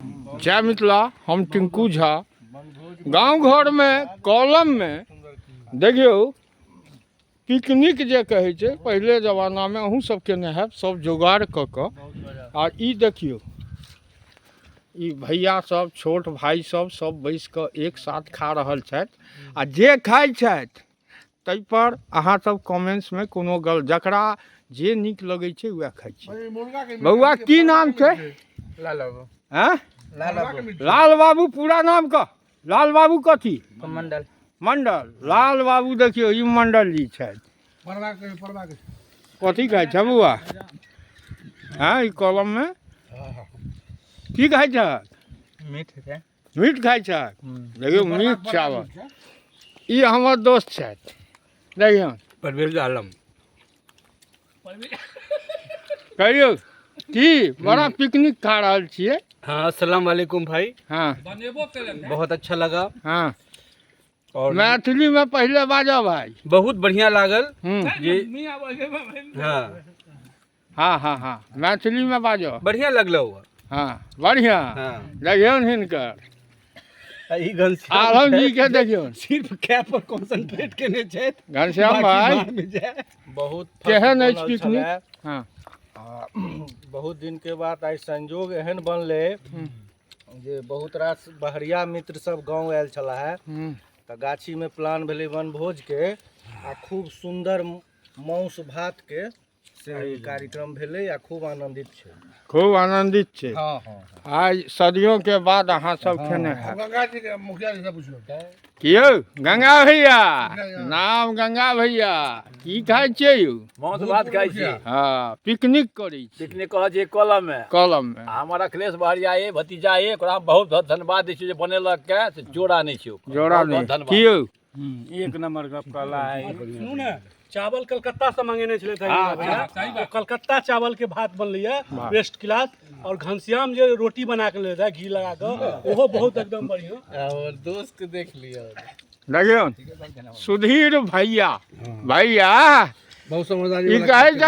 जय मिथिला। हम टिंकू झा। गाँव घरमे कॉलममे देखियौ, पिकनिक जे कहै छै, पहिले जमानामे अहूँ सब केने हैब, सब जोगाड़ कऽ कऽ। आ ई देखियौ, ई भैया सब, छोट भाई सब, सब बैस कऽ एक साथ खा रहल छथि। आ जे खाइ छथि ताहिपर अहाँ सब कमेंट्समे कोनो गल, जकरा जे नीक लगै छै वएह खाइ छै। बौआ, की नाम छै? लाल बाबू। आँय? लाल बाबू। लाल बाबू, पूरा नाम कह। लाल बाबू कथी? मंडल। मंडल। लाल बाबू, देखियौ, ई मंडल जी छथि। कथी खाइ छै बौआ? हँ, ई कलममे की खाइ छह? मीट छै। मीट खाइ छह? देखियौ, मीट चावल। ई हमर दोस्त छथि, देखियौ। परवेज आलम। कहियौ की, बड़ा पिकनिक खा रहल छियै? हाँ, अस्सलाम वालेकुम भाई। बहुत अच्छा लगा। और मैथिलीमे पहिले बाजऽ भाई। बहुत बढ़िया लागल जी। हाँ। हाँ हाँ हाँ मैथिलीमे बाजऽ। बढ़िया लगल हुआ। हाँ, बढ़िया। देखियौ ने हिनकर। ई घनश्याम। आलम जी के देखियौ। सिर्फ कैप पर कॉन्सेंट्रेट केने छथि। घनश्याम बाकी भाई। बाहर में जाय। बहुत केहन बनल अछि पिकनिक? छलए। हँ। आ, बहुत दिन के बाद आइ संजोग एहन बनलै जे बहुत रास बहरिया मित्र सब गाँव आयल छलाह है। तऽ गाछी में प्लान भेलै वनभोज के आ खूब सुंदर मांस भात के से कार्यक्रम भेलै आ खूब आनंदित छै। खूब आनंदित छै। हाँ हाँ आइ सदियों के बाद अहाँ सब खेने हैब। गंगा जी के मुखिया जी से पुछियौ। की यौ गंगा भैया, नाम गंगा भैया, की खाइ छियै यौ? मांस भात खाइ छी। हँ, पिकनिक करै छी। पिकनिक कहै छियै कलम मे। कलम मे। आ हमर अखिलेश बहरिया ये, भतीजा ये, ओकरा हम बहुत बहुत धन्यवाद दै छियै जे बनेलक के से जोड़ा नहि छै ओकर। जोड़ा बहुत बहुत नहि। धन्यवाद। की यौ? एक नंबर गप कहला है। सुनू ने, चावल कलकत्ता से मंगेने छलै ओ कलकत्ता चावल के भात बनलैया बेस्ट क्लास। और घनश्याम जे रोटी बना के ले घी लगा के, ओहो बहुत एकदम बढ़िया। और दोस्त के देख लियौ। देखियौ, सुधीर भैया, भैया। बहुत समझदारी ई वाला। कहै छै।